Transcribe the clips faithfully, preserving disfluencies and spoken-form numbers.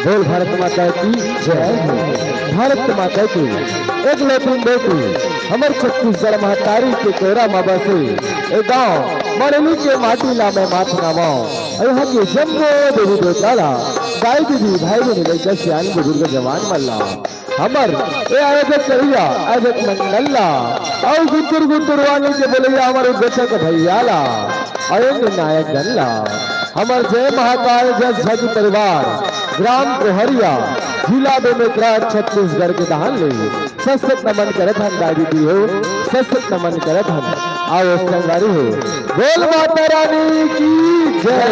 बोल भारत माता की जय हो। भारत माता की एक लौटिन बेटी, हमर छत्तीसगढ़ महतारी के कोरा म बसे ए गांव मड़ली के माटी ला मैं माथ नवाओं। अउ यहाँ के जम्मो देवी देवता ला, दाई दीदी, भाई बहिनी, लइका सियान, बुजुर्ग जवान मन ला, हमर ए आयोजक करिया, आयोजक मंडल ला, अउ गुंतुर गुंतुर वाणी के बोलैया हमर उद्घोषक भैया ला, अउ निर्णायक गण ला, हमर जय महाकाल जस झग परिवार, ग्राम कोहरिया, जिला बेमेतरा, छत्तीसगढ़ के डहान ले सत सत नमन करत हन दाई दीदी हो, सत सत नमन करत हन। आओ संगवारी हो, बोल माता रानी की जय।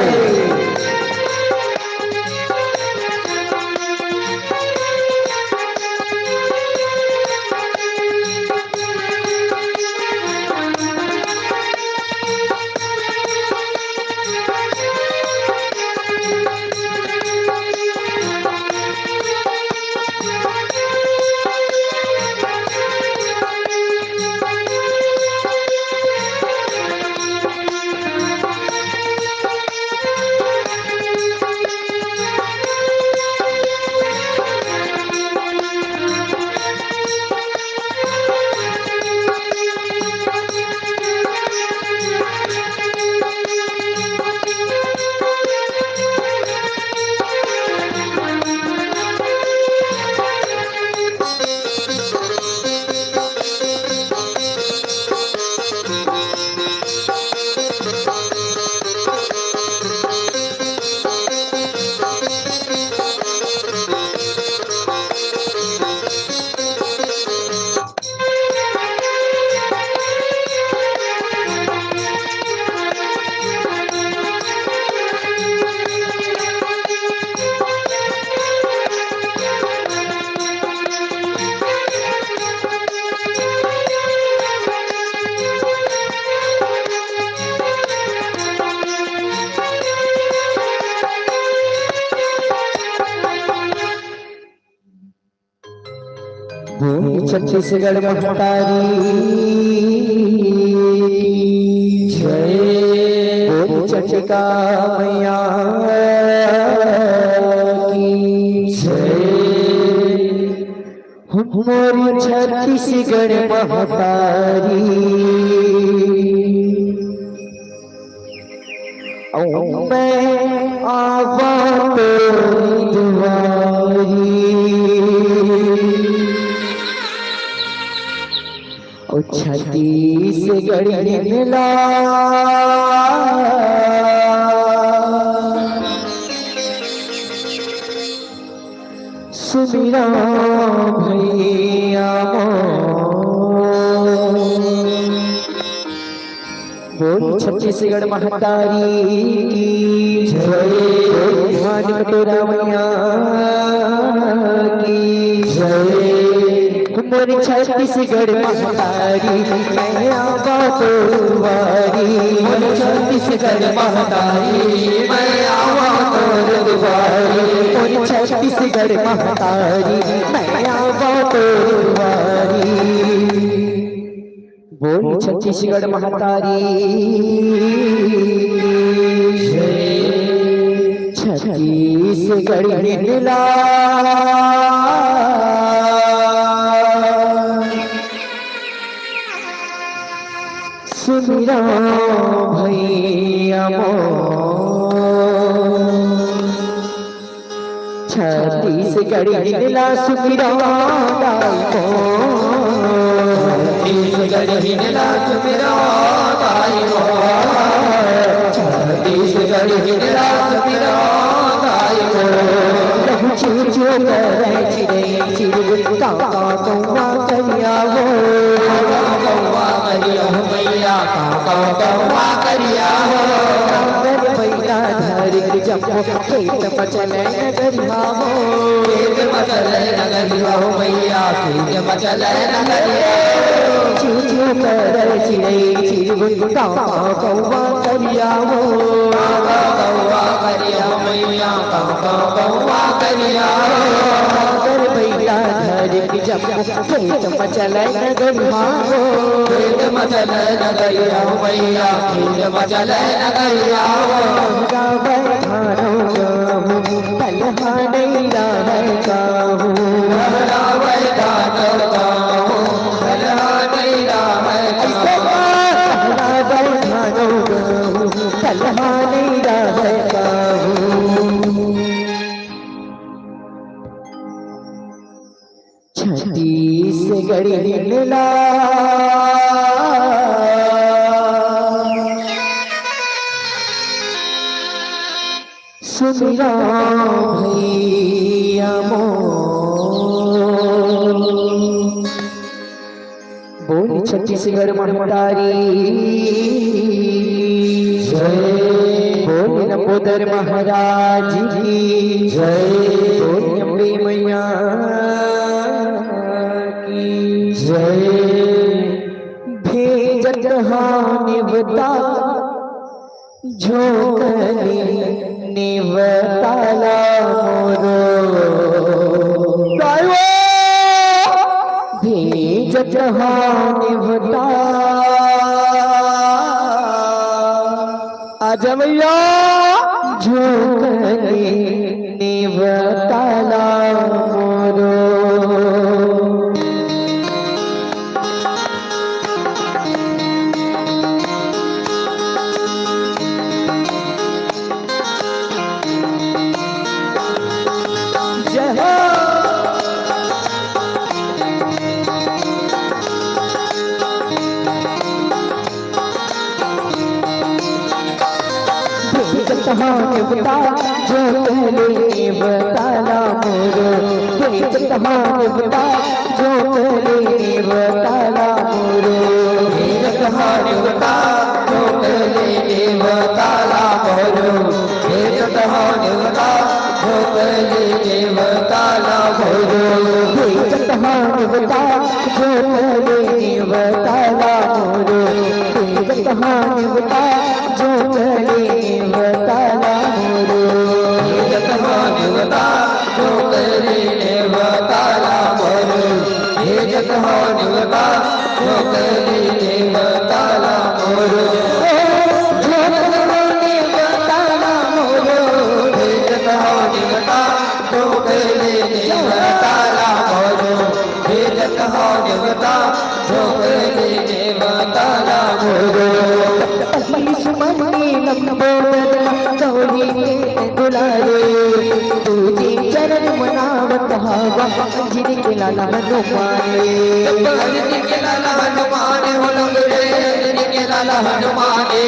बोल छत्तीसगढ़ महतारी की जय, बोल चंडिका मैया की जय। हमर छत्तीसगढ़ महतारी, अउ मैं आवा तोरी दुआरी। ओ छत्तीसगढ़ ला सुमिरा भैया मोर। बोल छत्तीसगढ़ महतारी की जय, बोल भवानी कटोरा मैया की जय। मोर छत्तीसगढ़ महतारी, मैं आवा तोर दुआरी। मोर छत्तीसगढ़ महतारी, मैं आवा तोर दुआरी। मोर छत्तीसगढ़ महतारी, मैं आवा तोर दुआरी। बोल छत्तीसगढ़ महतारी जय। छत्तीसगढ़ हिंदला सुमिरा भैया मोर। छत्तीसगढ़ हिंदला सुमिरा दाई मोर। छत्तीसगढ़ हिंदला सुमिरा दाई मोर। छत्तीसगढ़ हिंदला सुमिरा दाई मोर। लहू चू चू करे चिरई चिरगुन काका कौवा करिया हो। काका कौवा करिया हो मैया, काका कौवा करिया हो। नांगर बइला धर के जम्मो खेत म चले नगरिया हो। खेत म चले नगरिया हो मैया, खेत म चले नगरिया हो। चू चू करे चिरई चिरगुन काका कौवा करिया हो। काका कौवा करिया हो मैया, काका कौवा करिया हो। नांगर बइला धर के जम्मो खेत म चले नगरिया हो। खेत म चले नगरिया हो मैया, खेत म चले नगरिया हो। गावै धानो गावो, पल नहीं रहय काहू। लहरावय दानव काहू, कलहा नहीं रहय ऐसे काहू। का? लहरावय दानव काहू, कलहा नहीं रहय काहू। छत्तीसगढ़िन ला सुमिरंव भैया मोर। बोल छत्तीसगढ़ महतारी। जय। बोल लंबोदर महाराज की। जय। बोल अम्बे मैया की। जय। भेजत हा नेवता झोंकले नेवता ला मोरो। गायो। भेजत हा नेवता। आजा भैया। झोंकले नेवता ला मोरो। जय हो। भेजत हा नेवता झोंकले नेवता ला मोरो। भेजत हा नेवता झोंकले नेवता ला मोरो। भेजत हा नेवता झोंकले नेवता ला मोरो। भेजत हा नेवता झोंकले नेवता ला मोरो। भेजत हा नेवता झोंकले नेवता ला मोरो। भेजत हा नेवता झोंकले नेवता ला मोरो। भेजत हा नेवता झोंकले नेवता ला मोरो। भेजत हा नेवता झोंकले नेवता ला मोरो। झोंकले नेवता ला मोरो। भेजत हा नेवता झोंकले नेवता ला मोरो। भेजत हा नेवता झोंकले नेवता ला मोरो। मनीष मनी लंबोदर गौरी के दुलारे, तुझे चरण मनावत हवा अंजनी के लाल हनुमाने। अंजनी के लाल हनुमाने हो लंगरे, अंजनी के लाल हनुमाने।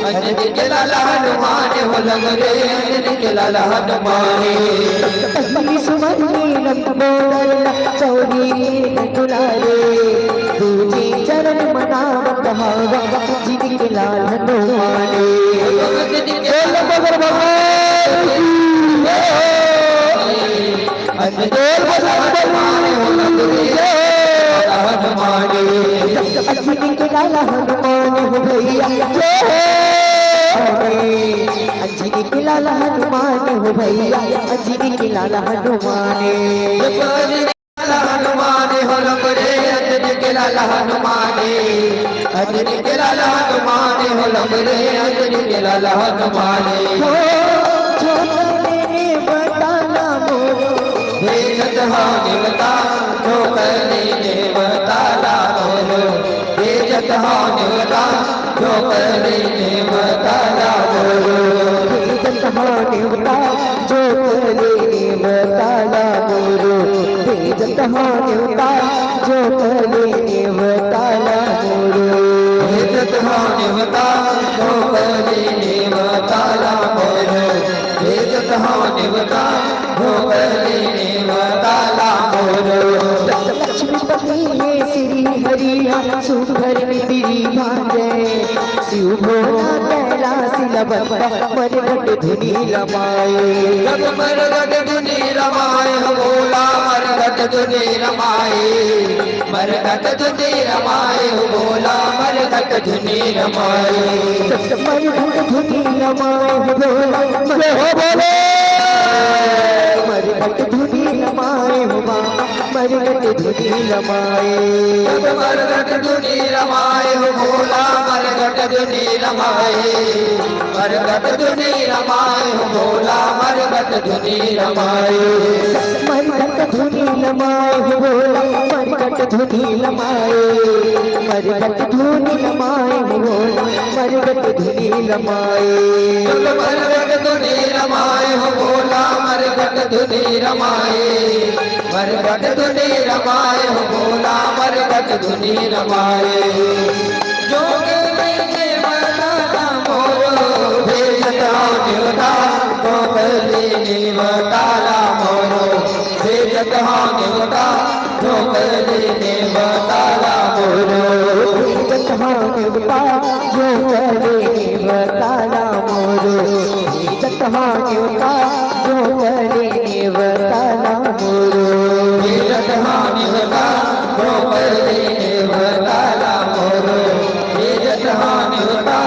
अंजनी के लाल हनुमाने हो लंगरे, अंजनी के लाल हनुमाने। मनीष मनी लंबोदर गौरी के दुलारे, तुझे चरण मनावत हवा अंजनी के लाल हनुमाने। बोल लंबोदर भगवान की जय। बोल बजरंग बली की जय। अंजनी के लाल हनुमान हो भैया जय हो। अंजनी के लाल हनुमान हो भैया, अंजनी के लाल हनुमान। लाल हनुमान हो लंगरे, अंजनी के लाल हनुमाने। अंजनी के लाल हनुमान हो लंगरे, अंजनी के लाल हनुमाने। हो, झोंकले नेवता ला मोरो। भेजत हा नेवता, झोंकले नेवता ला मोरो। भेजत हा नेवता, झोंकले नेवता ला मोरो। भेजत हा नेवता, झोंकले नेवता ला मोरो। भेजत हा नेवता, झोंकले नेवता ला मोरो। भेजत हा नेवता, झोंकले नेवता ला मोरो। भेजत हा नेवता, झोंकले नेवता ला मोरो। लक्ष्मीपति हे श्री हरि हा सुंदर मितरी भांजे। शिव भोला कैलास ल बंदा मरघट धुनी लमाए। जब मरघट धुनी लमाए हो भोला, मरघट धुनी लमाए। मरघट धुनी लमाए हो भोला, मरघट धुनी लमाए। मरघट धुनी लमाए हो भोला, जय हो भोले। मरघट धुनी लमाए हो बाबा, मरघट धुनी लमाए। मरघट धुनी रमाए हो भोला, मरघट धुनी रमाए। मरघट धुनी रमाए हो भोला, मरघट धुनी रमाए। मरघट धुनी रमाए हो भोला, मरघट धुनी रमाए। मरघट धुनी रमाए हो भोला, मरघट धुनी रमाए। मरघट धुनी रमाए हो भोला, मरघट धुनी रमाए। मरघट धुनी रमाए हो भोला, मरघट धुनी रमाए। जोग में देवता मोरो, भेजत हौं नेवता, जोग में देवता मोरो, भेजत हौं नेवता, जोग में देवता मोरो। भेजत हौं नेवता, जोग में देवता मोरो। भेजत हौं नेवता, जोग में देवता मोरो। भेजत हौं नेवता, जोग में देवता मोरो। भेजत हौं नेवता,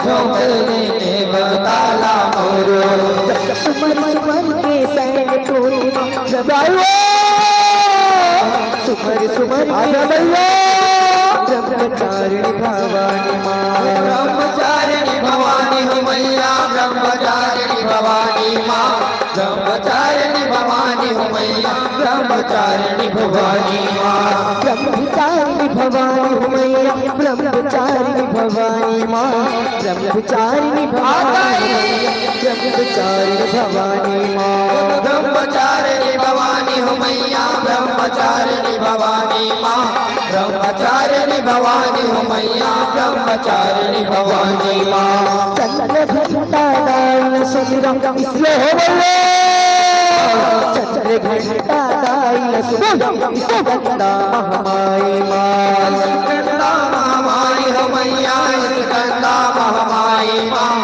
जोग में देवता मोरो। सुमन सुमन के सैन टूट जगायो। सुमर सुमर आजा भैया। ब्रह्मचारिणी भवानी माँ। ब्रह्मचारिणी भवानी हो मैया, ब्रह्मचारिणी भवानी माँ। ब्रह्मचारिणी भवानी हो मैया, ब्रह्मचारिणी भवानी माँ। ब्रह्मचारिणी भवानी हो मैया, ब्रह्मचारिणी भवानी माँ। ब्रह्मचारिणी भवानी हो मैया, ब्रह्मचारिणी भवानी माँ। ब्रह्मचारिणी भवानी हो मैया, ब्रह्मचारिणी भवानी माँ। ब्रह्मचारिणी भवानी हो मैया, ब्रह्मचारिणी भवानी माँ। चंद्र घंटा गायन सुंदरम इसलिए हो भैया। चंद्र घंटा गायन सुंदरम स्कंदा महामाई माँ। स्कंदा महामाई हो मैया, स्कंदा महामाई माँ।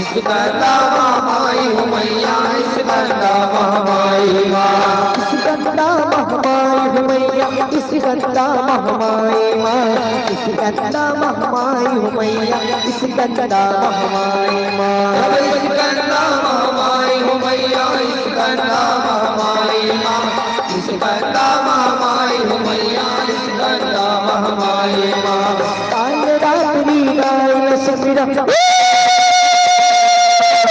स्कंदा महामाई हो मैया, स्कंदा महामाई माँ। स्कंदा महामाई हो मैया, स्कंदा महामाई माँ। स्कंदा महामाई हो मैया, स्कंदा महामाई माँ। स्कंदा महामाई हो मैया, स्कंदा महामाई माँ। स्कंदा महामाई हो मैया, स्कंदा महामाई माँ। काल रात्रि गायन सुमिरन,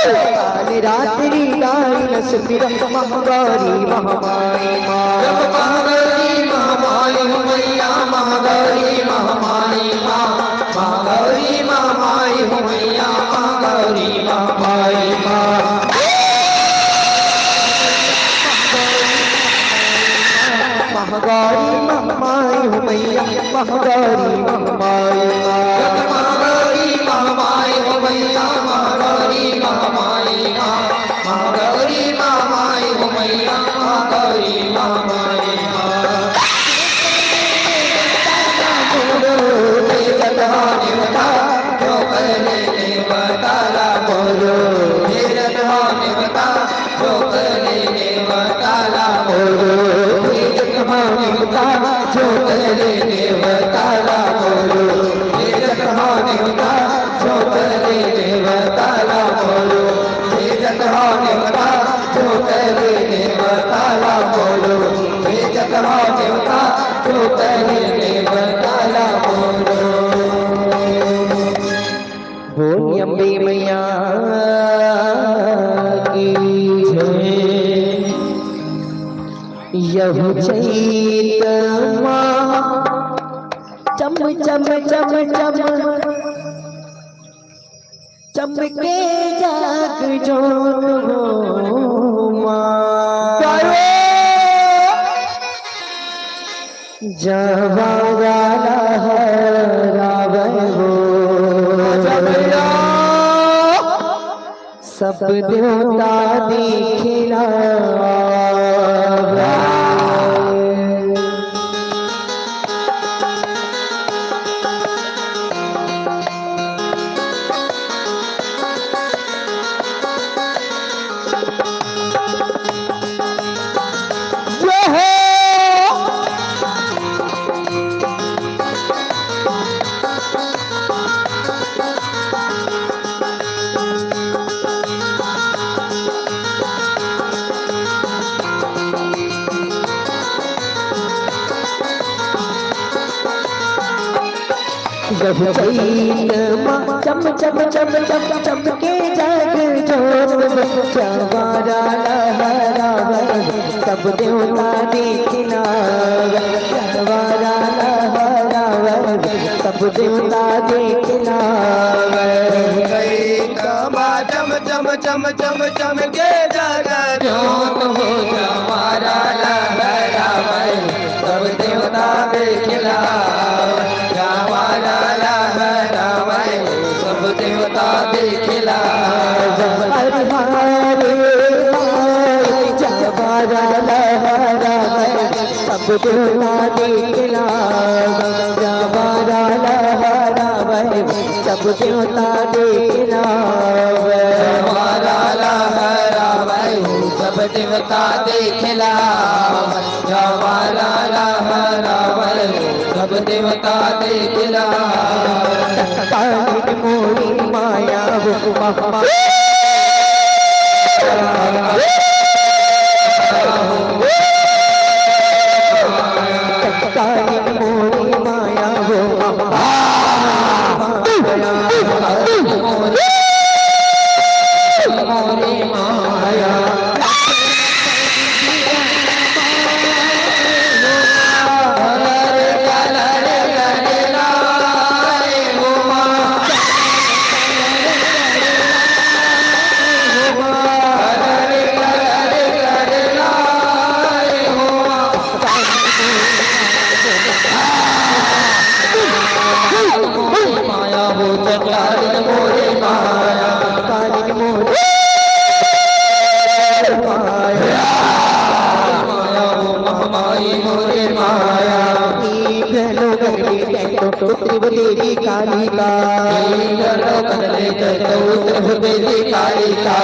काल रात्रि गायन सुमिरन महागौरी महामाई माँ। जब महागौरी महामाई हो मैया, महागौरी महामाई माँ। महागौरी महामाई हो मैया, महागौरी महामाई माँ। महागौरी महामाई हो मैया, महागौरी महामाई माँ। महागौरी महामाई हो मैया, महागौरी महामाई माँ। महागौरी महामाई हो मैया, महागौरी महामाई माँ। बोल अम्बे मैया की जय। यहू चैत मा चम चम चम चम चमके जाग जोत हो माँ। जवारा लहरावे हो। सब देवता दिखिला। यहू चैत मा चम चम चम चम चमके जग जोत, जवारा लहरावे सब देवता देखिन आवे, जवारा लहरावे सब देवता देखिन आवे। चैत मा चम चम चम चम चमके जग जोत हो, जवारा लहरावे सब देवता देखिन आवे, जवारा लहरावे सब देवता देखिन आवे। हरि हरे माई जवारा लहरावे सब देवता देखिन आवे, जवारा लहरावे सब देवता देखिन आवे। जवारा लहरावे सब देवता देखिन आवे, जवारा लहरावे सब देवता देखिन आवे। काली मोरी माया वो महा काली मोरी माया वो महा मोरी माया। माया हो चंद्रारिन मोरे माया, कालिन मोरे माया, माया हो महामाई मोरे माया। तीन लोकन में तो उतरी देवी कालिका। तीन लोकन में तो उतरी देवी कालिका।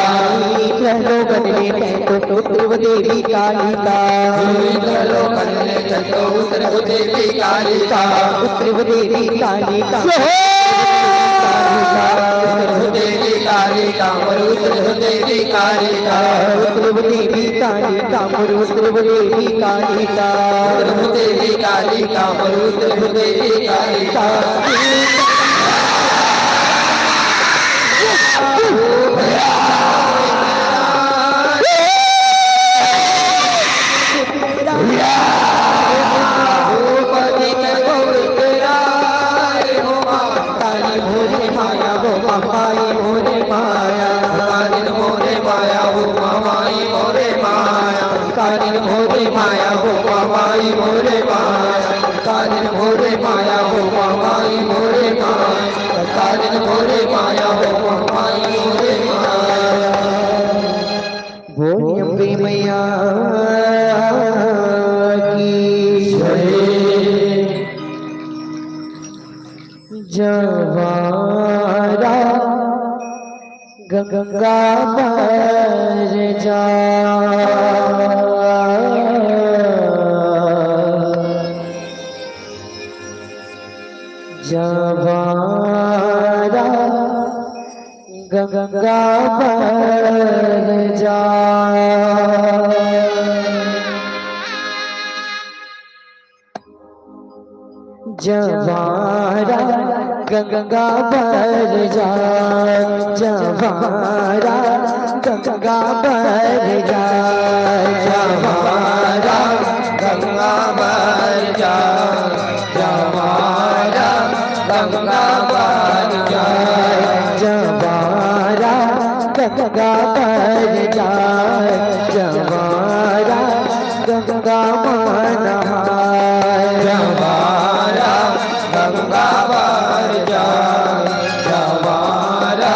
तीन लोकन में तो उतरी देवी कालिका। तीन लोकन में तो उतरी देवी कालिका। उतरी देवी कालिका। उतरी देवी कालिका। उतरी देवी कालिका। उतरी देवी कालिका। उतरी देवी कालिका। देवी कालिका, मरुत देवी कालिका। काली मोरे माया वो माई मोरे माया, काली मोरे माया वो माई मोरे माया। कालिन मोरे माया वो माई मोरे माया, कालिन मोरे माया वो माई मोरे माया, कालिन मोरे माया वो माई मोरे माया। बोल अम्बे मैया की जय। जवारा गंगा भर जा, जवारा गंगा भर जा। जवारा गंगा भर जा, जवारा गंगा भर जा, जवारा गंगा भर जा, जवारा गंगा भर जा, जवारा गंगा भर जा, जवारा गंगा मा नहाय। जवारा गंगा भर जा, जवारा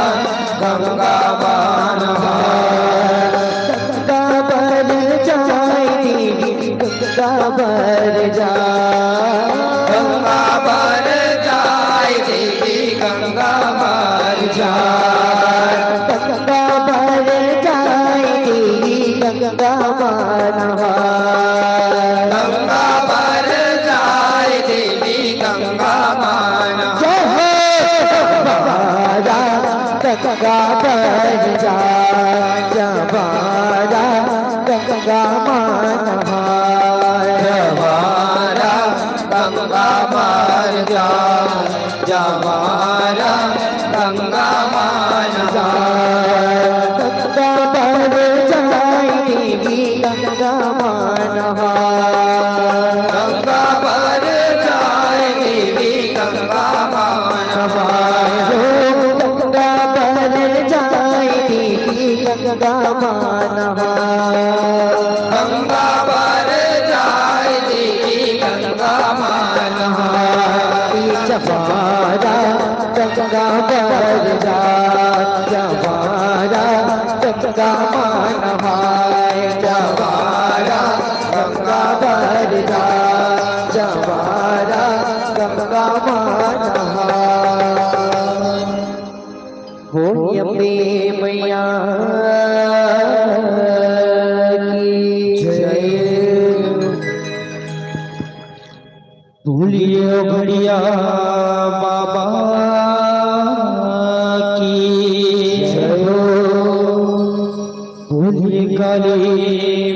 गंगा मा नहाय। गंगा भर जाय देवी, गंगा भर जा। गंगा भर जाय देवी, गंगा भर जा। गंगा भर जाय देवी, गंगा मा नहाय। गंगा भर जाय देवी, गंगा मा नहाय। जय हो जवारा गंगा भर जा, जवारा गंगा मा नहाय। जवारा गंगा भर जा। जवारा गंगा माँ नहाय। गंगा बर जाय देवी गंगा माँ नहाय। गंगा बर जाय देवी गंगा माँ नहाय। गंगा बर जाय देवी गंगा माँ नहाय। गंगा बर जाय देवी गंगा माँ नहाय। जवारा गंगा बर जाय, जवारा गंगा माँ नहाय। जवारा गंगा बर जाय, जवारा गंगा माँ नहाय। बोल अम्बे मैया की जय। बोलियो भैया बाबा की जय हो। बोलिए काली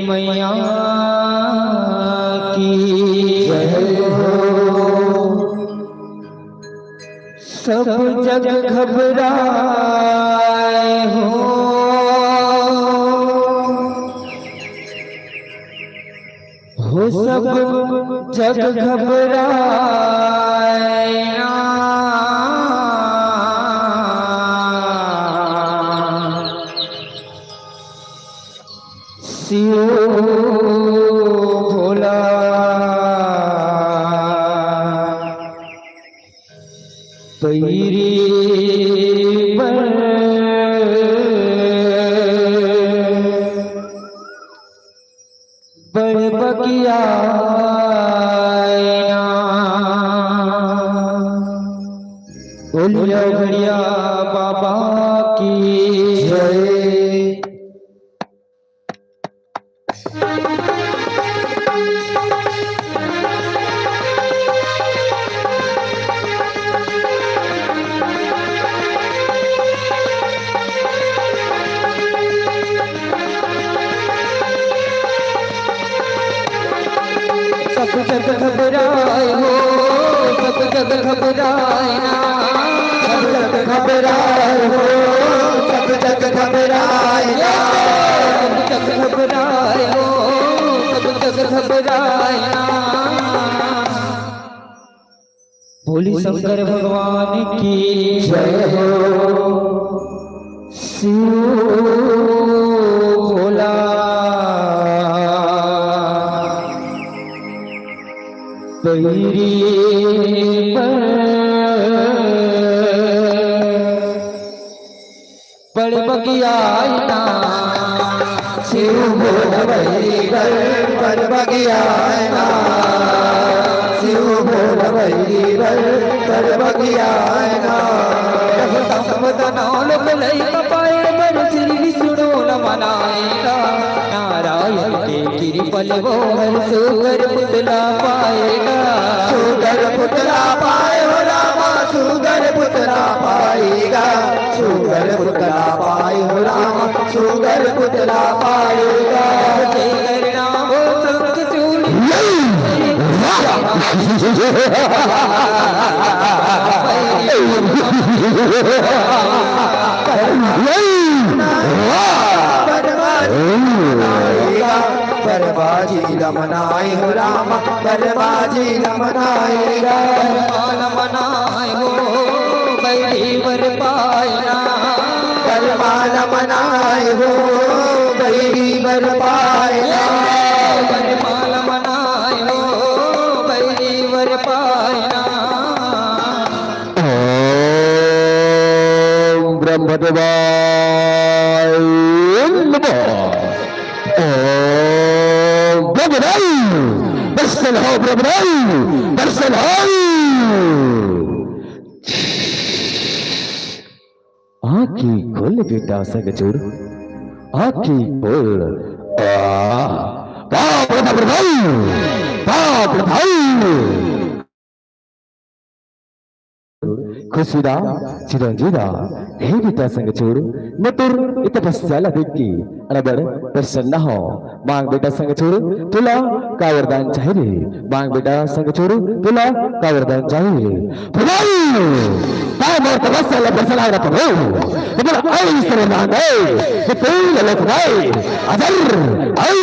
मैया की जय हो। सब जग घबराए हो, हो सब जग घबराए ना। शिव भोला पैरी पर बड़ बगिया आयना। बोलियो भैया बाबा की जय। सब जग घबराए हो, सब जग घबराए ना। सब जग घबराए हो, सब जग घबराए ना। सब जग घबराए हो, सब जग घबराए ना। बोली शंकर भगवान की जय हो। शिव भोला पैरी पर बड़ बगिया आयना। शिव भोला पैरी पर बड़ बगिया आयना। शिव भोला पैरी पर बड़ बगिया आयना। तम तनाव लोक लई कपाए बर श्री विष्णु नमन आएगा। नारायण के कृपा ले वो हर सुंदर पुतला पाएगा। सुंदर पुतला पाए हो रामा, सुंदर पुतला पाएगा। सुंदर पुतला पाए हो रामा, सुंदर पुतला पाएगा। जय करना वो संत चूड़ी। बरबाजी नमन आए हो राम, बरबाजी नमन आएगा। बरमा नमन आए हो, बैरी बर पायना। बरमा नमन आए हो, बैरी बर पायना। बरमा नमन आए हो, बैरी बर पायना। ओम ब्रह्म देवाय नमः। ओम ब्रह्म देवाय। दर्शन हो ब्रह्म देवाय। दर्शन हो। आँखी खोल बेटा सगचुर, आँखी खोल। आ, बाप रे बाप रे बाप। बाप रे बाप। खुशी दा, चिरंजी दा, हे बेटा संगचूड़, मैं तोर ए तपस्या ला देख के अड़बड़ प्रसन्न हौं। मांग बेटा संगचूड़, तोला का वरदान चाही रे? मांग बेटा संगचूड़, तोला का वरदान चाही रे? प्रभु, का मोर तपस्या ला प्रसन्न होय ना प्रभु? तो बोला, "ऐ सर्वदान है, कि तीन लोक में अजर, ऐ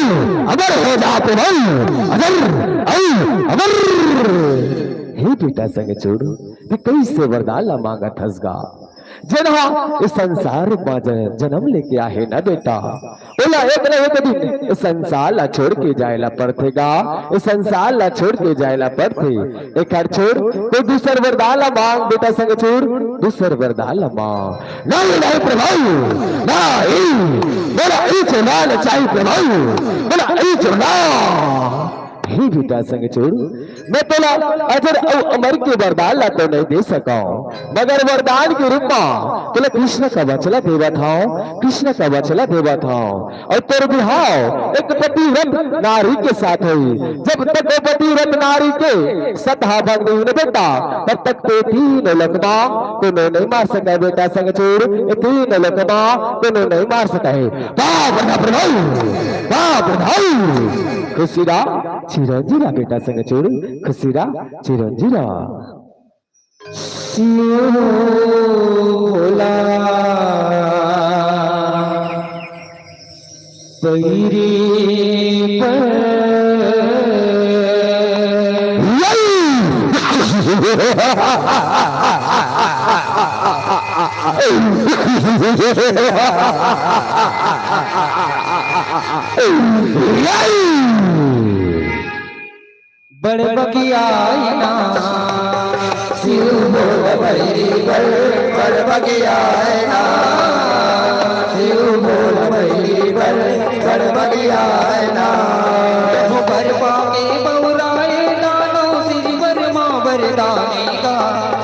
अमर हो जा प्रभु, अजर, ऐ अमर।" हे बेटा संगचूड़, ते कइसे वरदान ला मांगत हस गा? जेन हा ए संसार म ज-, जनम लेके आहे न बेटा, ओला एक न एक दिन ए संसार ला छोड़ के जाए ला पड़थे गा, ए संसार ला छोड़ के जाए ला पड़थे। एकर छोड़, तो दूसर वरदान ला मांग बेटा संगचूड़, दूसर वरदान ला मांग। नहीं, नहीं प्रभु, नहीं, मोला इच ना चाही प्रभु, मोला इच ना। हे बेटा संगचूड़, मैं तोला अजर अउ अमर के वरदान ला तो नहीं दे सकौं, मगर वरदान के रूप म तोला कृष्ण कवच ला देवत हौं, कृष्ण कवच ला देवत हौं। अउ तोर बिहाव एक पतिव्रत नारी के साथ होही। जब तक वो पतिव्रत नारी के सत हा भंग नहीं होय न बेटा, तब तक ते तीन लोक मा कोनो नहीं मार सकय बेटा संगचूड़, ए तीन लोक मा कोनो नहीं मार सकय। बाप रे बाप रे भाई, बाप रे भाई। खुशी रा चिरंजी रा बेटा संगचूड़, खुशी रा चिरंजी रा। शिव भोला पैरी पर बड़ बगियाए ना, शिव बोल भैरी बड़, बड़ बगियाए ना, शिव बोल भैरी बड़, बड़ बगियाए ना। प्रभु बर पाके बउराए ना, नौ श्री वर मा वरदानी का।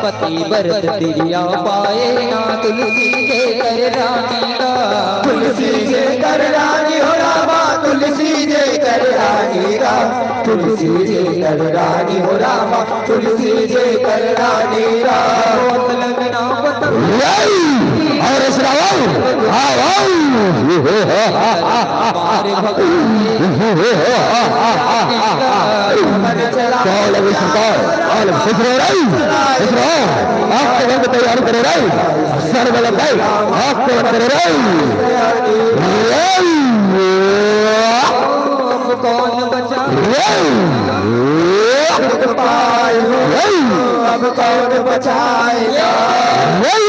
पति बरत तिरिया पाए ना, तुलसी जे कर रानी गा। तुलसी जे कर रानी हो रामा, तुलसी जे कर रानी गा। तुलसी जे कर रानी हो रामा, तुलसी जे कर रानी गा। बहुत लगना पता। अउ श्रवण, आओ, आओ। मारे भगवान। कौन अभी सरकार? अरे खुश रहो रे, खुश रहो। आक्रमण की तैयारी करो रे, सर्वलम भाई, आक्रमण करो रे। रे। अब कौन बचा? रे। अब कौन बचाएगा? रे।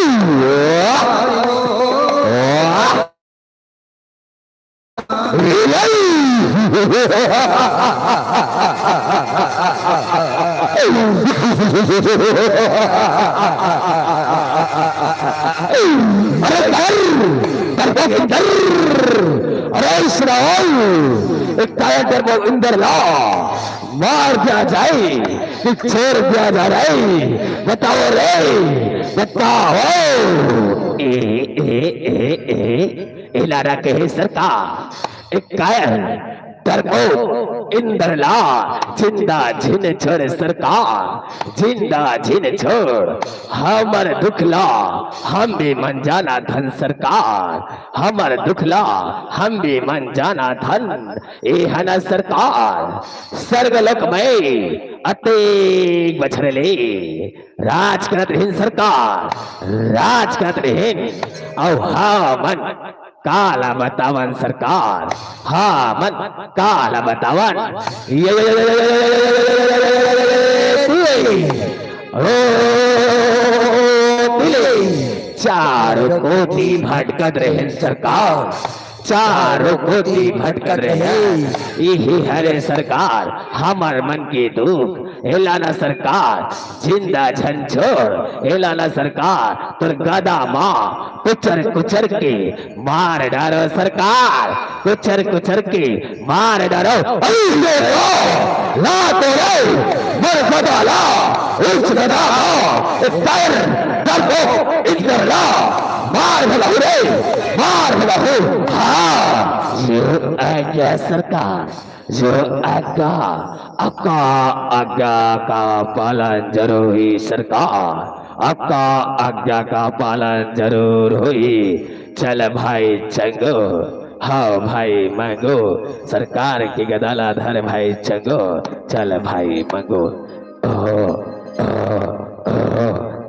अरे डर, डरपोक डर। अरे श्रवण, एक काया डरपोक इंद्र ला मार दिया जाए कि छोड़ दिया जा रे? बताओ रे, बताओ। ए, ए, ए, ए, एला रखे हे सरकार, एक कायर डरपोक इंद्र ला जिंदा झिन छोड़ सरकार, जिंदा झिन छोड़। हमर दुख ला हम भी मन जाना धन सरकार, हमर दुख ला हम भी मन जाना धन। ए हना सरकार, स्वर्ग लोक में अतेक बछर ले राज करत रहिन सरकार, राज करत रहिन। अउ हमन काला बतावन सरकार, हमन काला बतावन। ये, ये, ये, ये, ओ, तिले, चारों कोती भटकत रहिन सरकार, चारों कोती भटकत रहे। इही हरे सरकार हमर मन के दुख, एला ना सरकार जिंदा झन छोड़, एला ना सरकार तोर गदा मा कुचर कुचर के मार डारो सरकार, कुचर कुचर के मार डारो। अरे मेरा ला तो रे, मर गदा ला, उस गदा ला, पैर दर्दो इंद्र ला, मार भला रे, मार भला हो। हाँ। आज्ञा सरकार, जो आज्ञा, आपका आज्ञा का पालन जरूरी सरकार, आपका आज्ञा का पालन जरूर होई। चल भाई चंगो, हाँ भाई मंगो, सरकार के गदा ला धर भाई चंगो, चल भाई मंगो। ओहो, ओहो, ओहो,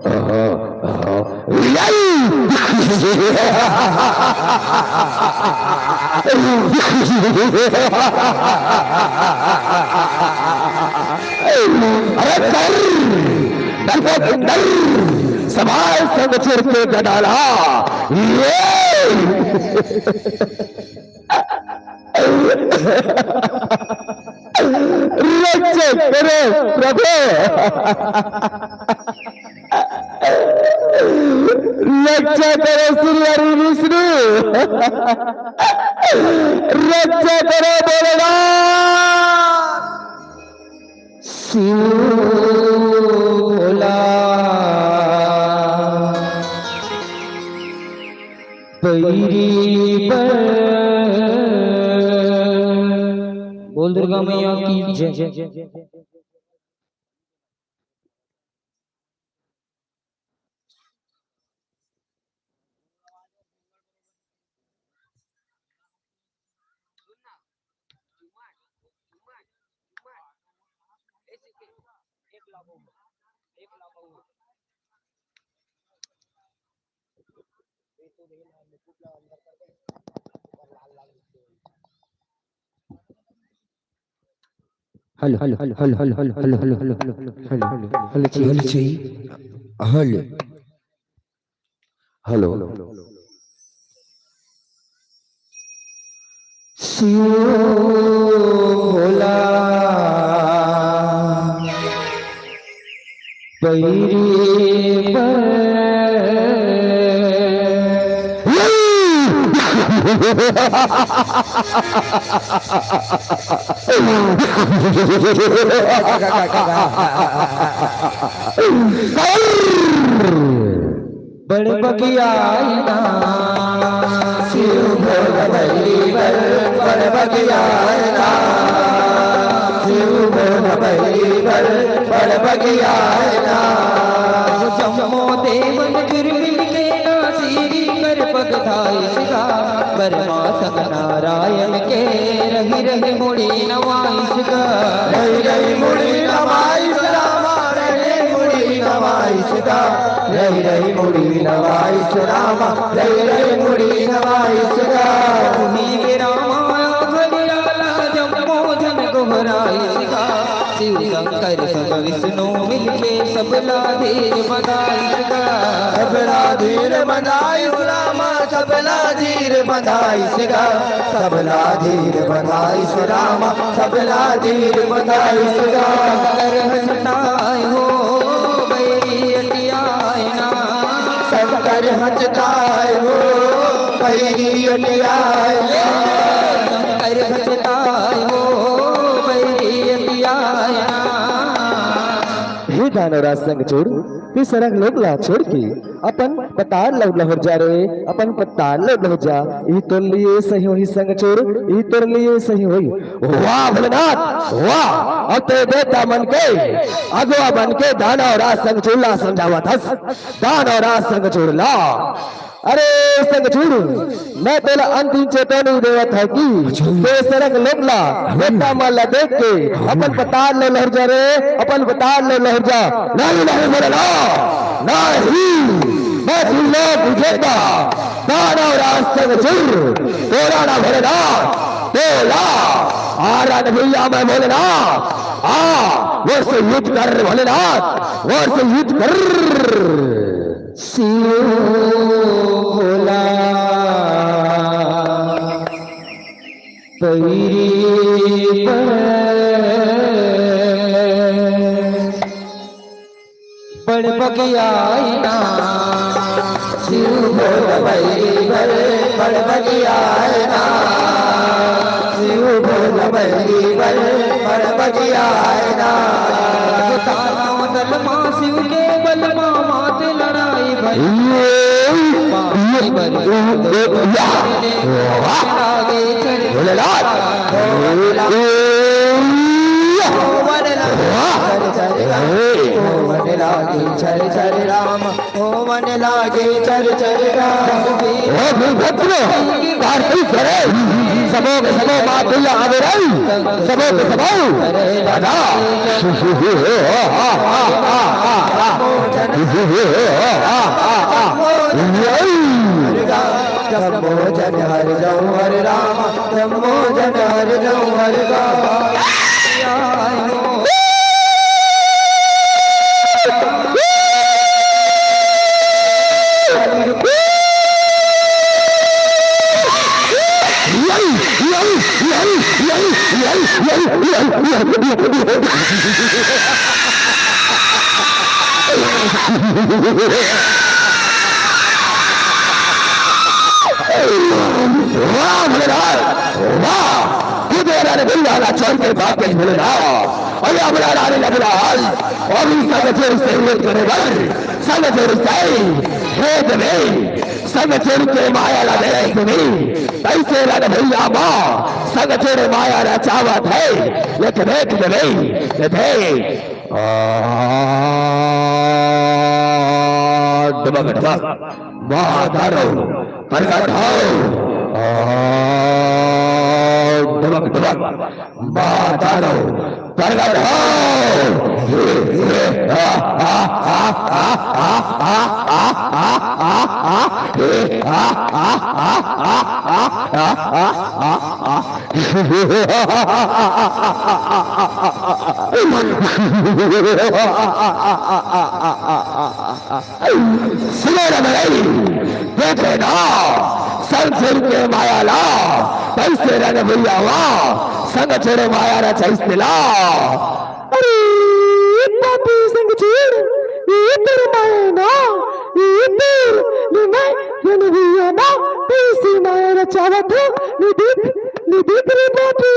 ओहो, ओहो। अरे डर, डर मत डर, संभाल संग चुर के गदा ला। ये रक्षा करो प्रभु, रक्षा करो श्री हरि विष्णु, रक्षा करो भोलेनाथ। शिव भोला बैरी बर। बोल दुर्गा मैया की जय। Hello, hello, hello, hello, hello, hello, hello, hello, hello, hello, hello, hello, hello, hello, hello, hello, hello. Shiv Bhola बैरी बर। बड़ बगिया आए ना, शिव भोला बैरी बर, बड़ बगिया आए ना, शिव भोला बैरी बर, बड़ बगिया आए ना। जम्मो देवन जुर मिलके ना, श्री कर पग धाइस गा, बरमा संग नारायण के रहि रहि मुड़ी नवाइस गा। रहि रहि मुड़ी नवाइस रामा, रहि रहि मुड़ी नवाइस गा। रहि रहि मुड़ी नवाइस रामा, रहि रहि मुड़ी नवाइस गा। उही के रामा घड़ियाला जम्मो झन गोहराइस गा। शिव शंकर संग विष्णु मिलके सबला धीर बंधाइस गा। सबला धीर बंधाइस रामा, सबला धीर बंधाइस गा। सबला धीर बंधाइस रामा, सबला धीर बंधाइस गा। शंकर हचताय हो बैरी अटियाय ना। शंकर हचताय हो बैरी अटियाय ना। शंकर हचताय हो बैरी अटियाय ना। हे दानवराज संगचूड़, ते सरग लोक ला छोड़ के अपन पताल लौट लहुर जा रे, अपन पताल लौट लहुर जा। ई तोर लिए सही होही संगचूड़, ई तोर लिए सही होही। वाह भोलेनाथ, वाह। अब ते देवता मन के अगुवा बन के दानवराज संगचूड़ ला समझावत हस, दानवराज संगचूड़ ला। अरे संगचूड़, मैं तोला अंतिम चेतावनी देवत हंव कि अच्छा। ते सरग लोक ला, हाँ। बेटा मन ला देख के हाँ। अपन पताल ले लहर जा रे, अपन पताल ले लहर जा। नहीं, नहीं भोलेनाथ, नहीं, मैं तुम लोग बुझेगा, दानवराज संगचूड़, तोला ना भोलेनाथ, तोला, आ रहा नहीं आ मैं भोलेनाथ, आ, वो से युद्ध कर भोलेनाथ, वो से युद्ध कर। शिव भोला बैरी बर, बड़ बगियाय ना। शिव भोला बैरी बर, बड़ बगियाय ना। शिव भोला बैरी बर, बड़ बगियाय ना। ताना दल मा शिव के बल मा मात लड़ाई भई। ये, ये, ये, ये, या। वाह। आगे चढ़ लाल। ओ मन लागे छर छर राम, ओ मन लागे छर छर राम। ओ वीरभद्र, कार्तिक करे, सबो के सबो माँ दुर्गा आवे रही, सबो के सबो। दादा। शंभो जन हर जाऊं हर राम, शंभो जन हर जाऊं हर राम। वाह भोलेनाथ, वाह। खुद रानी भैया ला छोड़ के भाग गए भोलेनाथ। अरे अपना रानी लबलाल, अभी संग छोड़ से विरोध करे बर, संग छोड़ से, हे देवी, संग छोड़ के माया ला देख देवी, कैसे रानी भैया माँ, संग छोड़ माया रचावत हे, लेकिन देख देवी, देख। आ, डबक, डबक। माँ तारो, प्रगट हो। आ, डबक, डबक। माँ तारो, प्रगट हो। सुने रे भाई, देखे ना, संग छोड़ के माया ला, कैसे रंग भैया वा, संग छोड़ माया रा चैस दिला। अरे, पापी संग छोड़, ये तेरे माया ना, ये तेरे, ये मैं, ये नहीं भैया ना, कैसी माया रा चावत हो, निदित, निदित रे पापी।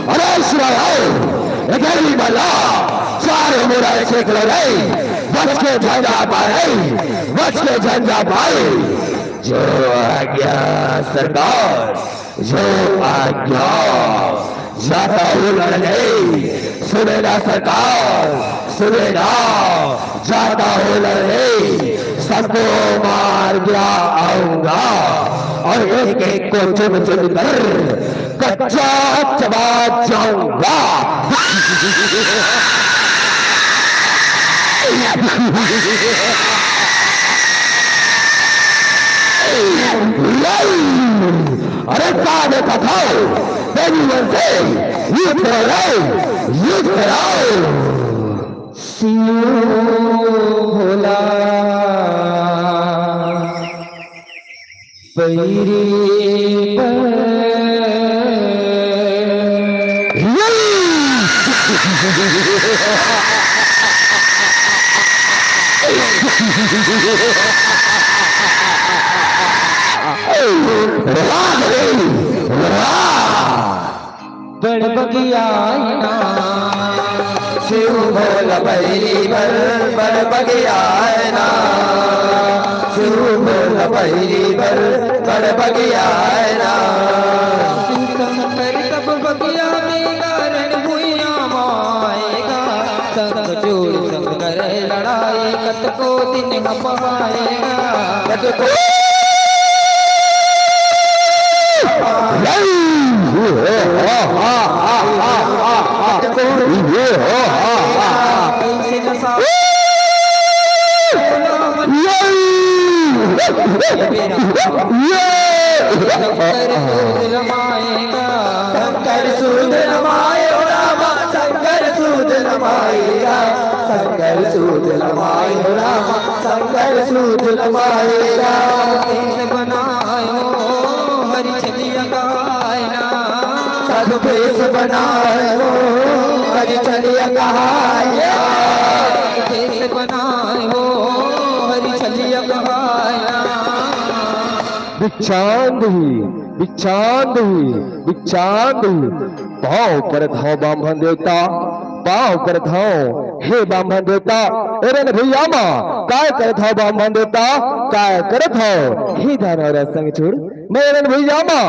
अरे सुनाओ, गरीब वाला, चार मुड़ा छेक लो रे, बच के झंडा पाए, बच के झंडा पाए। जो आज्ञा सरकार, जो आज्ञा। जाता हूँ लड़ने, सुने ना सरकार, सुने ना। जाता हूँ लड़ने, सबको मार गिरा आऊंगा और एक एक को चुन चुन कर कच्चा चबा जाऊंगा। अरे का देखत हव? तेरी मन से युद्ध कराओ, युद्ध कराओ। शिव भोला पैरी पर। वाह भाई, वाह। बड़ बगिया आए ना। शिव भोला भैरी बर बड़ बगिया आए ना। शिव भोला भैरी बर बड़ बगिया आए ना। शिव शंकर तब बगिया में गारन भुइयां माएगा। संग जोड़ संग करे लड़ाई कतको दिन हम पाएगा। कतको शंकर सूद नमाय हो रामा, शंकर सूद नमाय राम, शंकर सूद नमाय हो रामा, शंकर सूद नमाय राम। भेष बनाय हो हरि छलिया कहाय ना। साधु भेष बनाय हो हरि छलिया कहाय। भेष बनाय हो हरि छलिया कहाय ना। भिक्षां देहि, भिक्षां देहि, भिक्षां देहि। पाँव परत हंव बाम्हन देवता, पाँव परत हंव, हे बाम्हन देवता। ए रण भुइयां मा काय करत हव बाम्हन देवता, काय करत हव? हे दानव राज संग चूड़, मैं ए रण भुइयां मा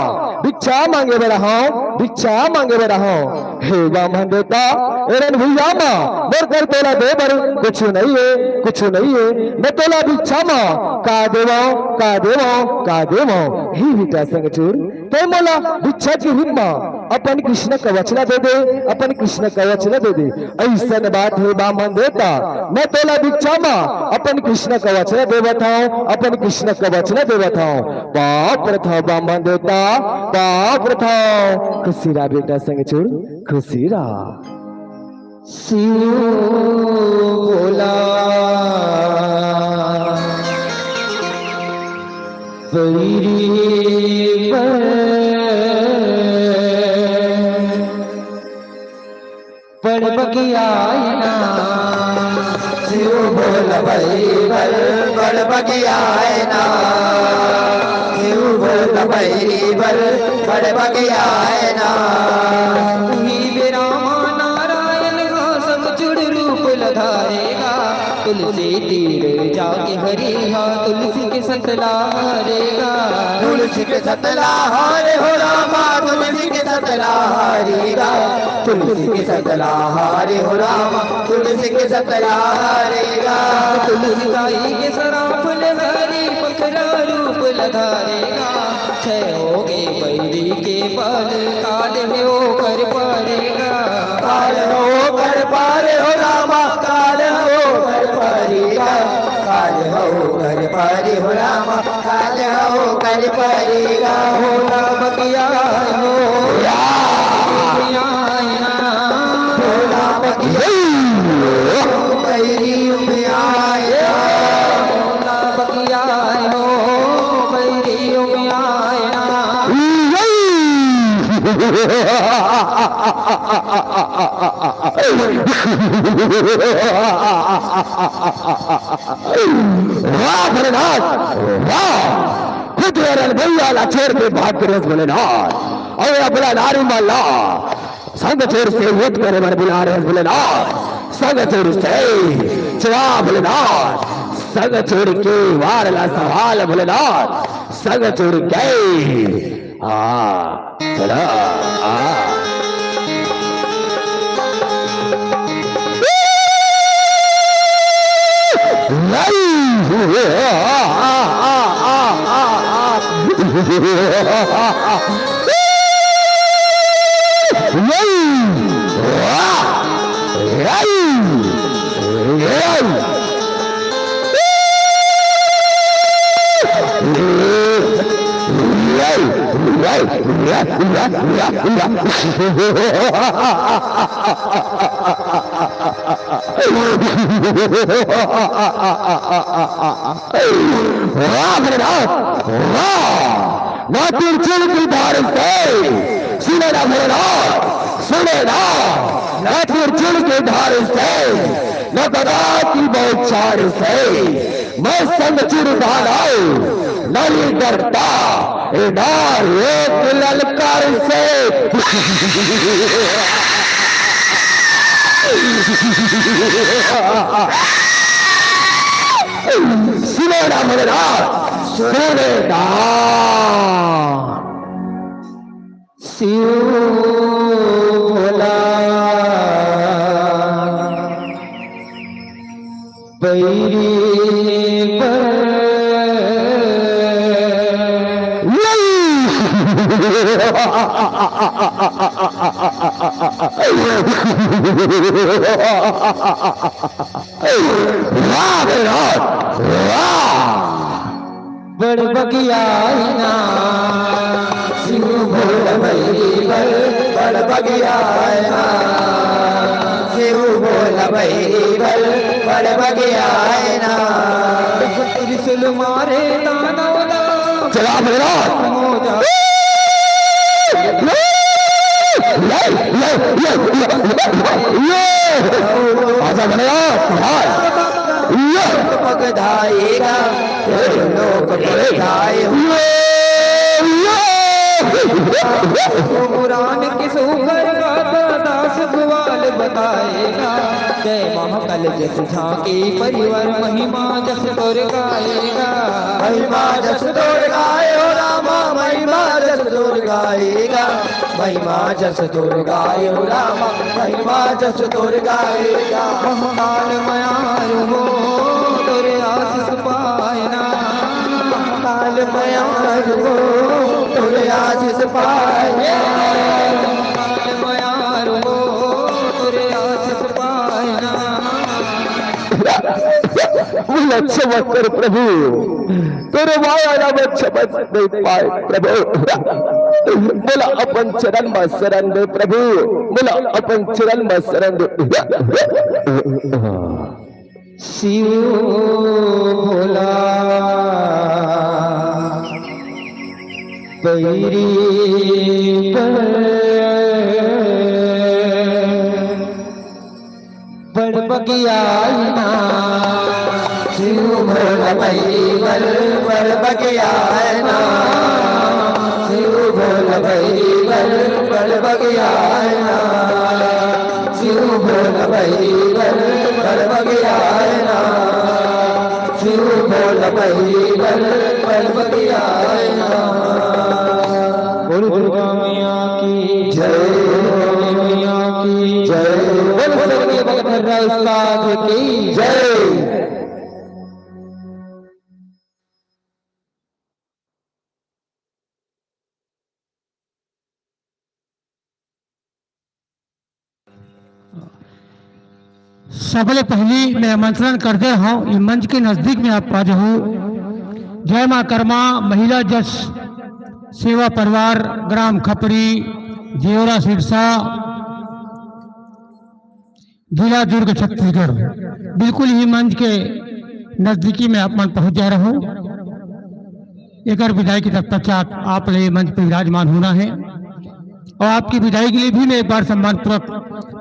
भिक्षा मांगे बर आहंव, भिक्षा मांगे बर आहंव। हे बाम्हन देवता, ए रण भुइयां मा मोर कर तोला दे बर कुछु नइ हे, कुछु नइ हे। मैं तोला भिक्षा मा का देवंव, का देवंव, का देवंव? हे बेटा संग चूड़, तैं मोला भिक्षा के रूप मा अपन कृष्ण कवच ला दे दे, अपन कृष्ण कवच ला दे दे। अइसन बात हे बाम्हन देवता, मैं तोला भिक्षा मा अपन कृष्ण कवच ला देवत हंव, अपन कृष्ण कवच ला देवत हंव। पाँव परत हंव बाम्हन देवता, पाँव परत हंव। खुशी रह बेटा संग चूड़, खुशी रह। शिव भोला बैरी बर बड़ बगियाय ना। शिव भोला बैरी बर बड़ बगियाय ना। शिव भोला बैरी बर बड़ बगियाय ना। उही बेरा मा नारायण हा संग चूड़ रूप ल धारे गा। तुलसी तीर जाके हरि हा तुलसी के सत ला हारे गा। तुलसी के सत ला हारे हो रामा, तुलसी के सत ला हारे गा। तुलसी के सत ला हारे हो रामा, तुलसी के सत ला हारे गा। तुलसी दाई के सराप ले हरि पखरा रूप ल धारे गा। छय होगे बैरी के बल, काल हे ओकर परे गा। काल हे ओकर परे हो रामा, काल हे ओकर परे गा। काल हे ओकर परे हो रामा, काल हे ओकर परे गा। भोला बगियाय हो, बगियाय ना। भोला बगियाय हो, बैरी उबियाय ना। भोला बगियाय हो, बैरी उबियाय ना। वाह भोलेनाथ, वाह। खुद ए रण भुइयां ला छोड़ के भाग गे रहिस भोलेनाथ। अउ ए भोला नारी मन ला संग चूड़ से युद्ध करे बर बुला रहिस भोलेनाथ। संग चूड़ से चला भोलेनाथ। संग चूड़ के वार ला संभाल भोलेनाथ। संग चूड़ के आ, चला, आ। वाह भोलेनाथ, वाह। ना तिरछुल की धार से, सुने ना भोलेनाथ, सुने ना। ना तिरछुल की धार से, ना गदा की बौछार से, मैं संग चूड़ दानव नहीं डरता, ए नार एक ललकार से। सुने ना भोलेनाथ, सुने ना। शिव भोला बैरी बर वाह भोलेनाथ, वाह। बड़ बगियाई ना शिव भोला। भैरी बल बड़ बगिया आए ना, शिव भोला भैरी बल बड़ बगिया आए ना। त्रिशूल मारे दानव दा। चला भैरव। हो जा। ये, ये, ये, ये, ये, ये। आजा भैरव, भाई। ये। पगधाएगा। लोक बधाए हुए। पुराण के सुपर गाथा दास ग्वाल बताएगा। जय महाकाल जस झांकी परिवार महिमा जस तोर गाएगा। महिमा जस तोर गाए हो रामा, महिमा जस तोर गाएगा। महिमा जस तोर गाए हो रामा, महिमा जस तोर गाएगा। महाकाल मयार हो तोरे आशीष पाए ना। महाकाल मयार हो तोरे आशीष पाए ना। महाकाल मयार हो तोरे आशीष पाए ना। बोला, क्षमा कर प्रभु, तोरे माया ला मैं समझ नहीं पाए प्रभु। बोला, अपन चरण में शरण दे प्रभु, बोला, अपन चरण में शरण दे। शिव भोला पैरी पर बड़ बगिया आए ना। शिव भोला भैरी बल बड़ बगिया आए ना। शिव भोला भैरी बल बड़ बगिया आए ना। शिव भोला भैरी बल बड़ बगिया आए ना। शिव भोला भैरी बल बड़ बगिया आए ना। बोलो दुर्गा मैया की जय, बोलो मैया की जय। बोलो सदगुरु बलभद्र उस्ताद की जय। सबले पहली मैं आमंत्रण कर दे रहा हूँ, ये मंच के नजदीक में आप आ जाओ। जय माँ कर्मा महिला जस सेवा परिवार, ग्राम खपरी, जेवरा सिरसा, जिला दुर्ग, छत्तीसगढ़। बिल्कुल ही मंच के नजदीकी में आप मन पहुंच जा रहे हो। एकर विदाई के तत्पश्चात आप ले मंच पर विराजमान होना है और आपकी विदाई के लिए भी मैं एक बार सम्मानपूर्वक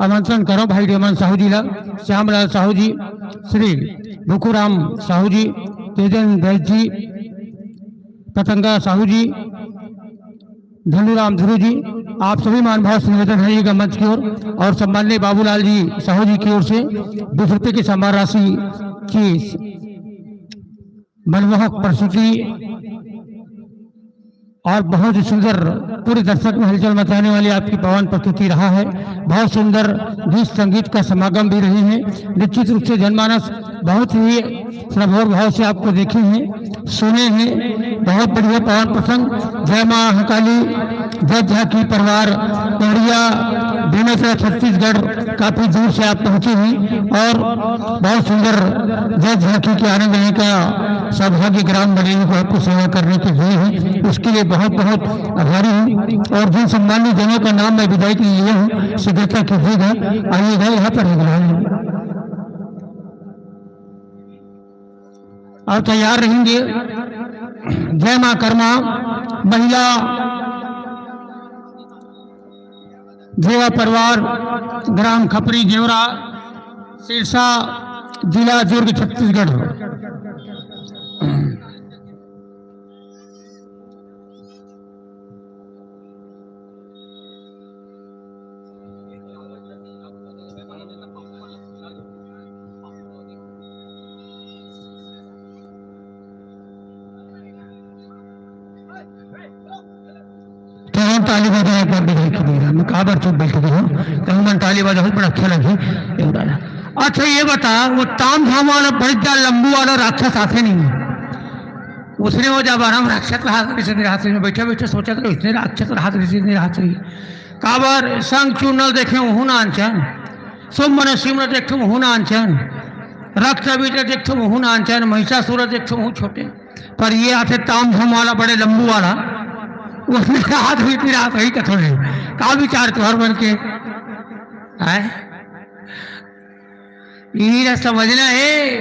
आमंत्रण करूं भाई रेमन साहू जी ला, श्यामलाल साहू जी, श्री भुखुराम साहू जी, तेजन बैस जी, पतंगा साहू जी, धनुराम ध्रुव जी, आप सभी महानुभाव से निवेदन है, आइएगा मंच की ओर। और सम्माननीय बाबूलाल जी साहू जी की ओर से बीस रुपए की सम्मान राशि की मनमोहक प्रस्तुति और बहुत ही सुंदर, पूरे दर्शक में हलचल मचाने वाली आपकी पावन प्रस्तुति रहा है। बहुत सुंदर गीत संगीत का समागम भी रहे हैं। निश्चित रूप से जनमानस बहुत ही श्रद्धा भाव से आपको देखे हैं, सुने हैं। बहुत बढ़िया पावन प्रसंग। जय माँ महाकाली, जय झांकी परिवार कोहरिया, बेमेतरा, छत्तीसगढ़, काफी दूर से आप पहुंचे हैं और बहुत सुंदर जय झांकी के आनंद लेने का सौभाग्य ग्राम बरेली को आपको सेवा करने के लिए है, उसके लिए बहुत बहुत आभारी हूँ। और जिन सम्मानित जनों का नाम मैं विदाई के लिए लिया हूँ, शीघ्रता कीजिएगा, आइएगा यहाँ पर है। और तैयार रहेंगे। जय माँ कर्मा महिला जेवा परिवार, ग्राम खपरी जेवरा, सिरसा, जिला दुर्ग, छत्तीसगढ़। तुरंत ताली बजाए, एक बार बधाई की दे रहा। मैं काबर चुप बैठ गया हूँ, कहूँ मन ताली बजाओ, बड़ा अच्छा लगे। अच्छा, ये बता, वो ताम झाम वाला बड़े जा लंबू वाला राक्षस आथे नहीं है? उसने वो जब आराम राक्षस रहा, ऋषि नहीं रहा, बैठे बैठे सोचा था, उसने राक्षस रहा, ऋषि नहीं रहा चाहिए। काबर संग चूर्ण देखे, वहू ना अनचन, सुम मन शिव न देखे, वहू ना अनचन, रक्त बीज देखे, वहू ना अनचन, महिषासुर देखे, वहू छोटे। पर ये आथे ताम झाम वाला, बड़े लंबू वाला, उसने हाथ भी पिरा, सही कथो है। का विचार तुहर मन के? हैं? इही ला समझना हे,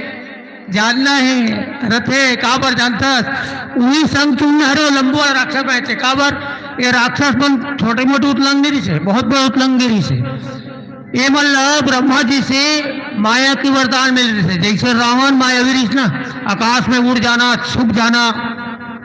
जानना हे। रथे काबर जानथस? उही संग चुनना हरे, लंबू वाला राक्षस बने थे। काबर? ये राक्षस मन छोटे मोटे उतलंग नहीं रहिसे, बहुत बड़े उतलंग रहिसे। ये मन ला ब्रह्मा जी से माया के वरदान मिल रहिसे। जैसे रावण मायावी रहिस ना, आकाश में उड़ जाना, छुप जाना,